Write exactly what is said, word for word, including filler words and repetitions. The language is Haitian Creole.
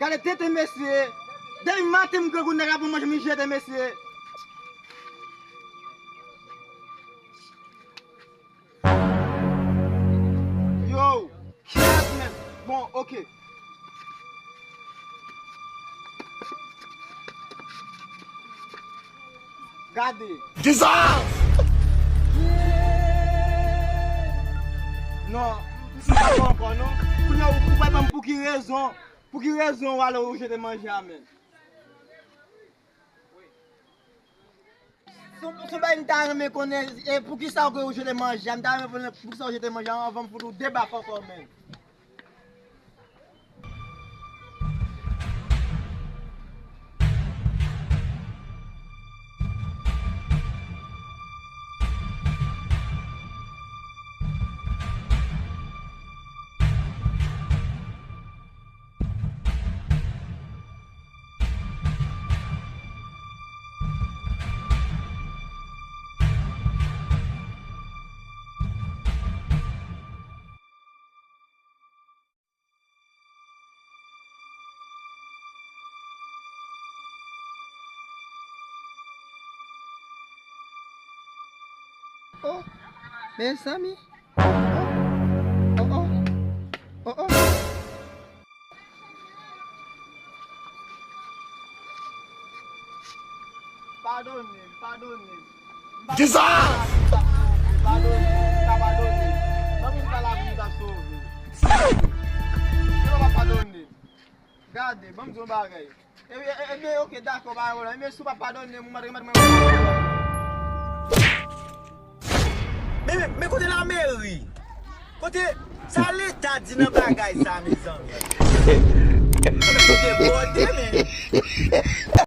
Gade tenten mesye. Depi maten m grangou nèg ap ban m manje m jete mesye. Yo, chèf men. Bon, ok. Gade. Jesus! Non, m pa ankò non. Kounye a ou, ou pral ban m pou ki rezon? Pou ki rezon w ale ou jete manje a menm? Sou, sou bay m ta renmen konnen, e poukisa w jete manje a? M ta renmen konnen poukisa w jete manje a anvan m fout ou de baf ankò menm. Oh, mezanmi. Oh, oh, oh. Oh, oh. Padone m, padone m. Jesus! Padone m, padone m. Ban m yon pale avè w, m ta sove. Yo pa padone m. Gade, ban m di yon bagay. Ebyen, ebyen, ok, dakò, pa gen pwoblèm. Ebyen, si w pa padone m, ou mèt remèt mwen. Men, men, men kote lameri? Kote, sa leta di nan bagay sa, mezanmi? Kote bòde, men.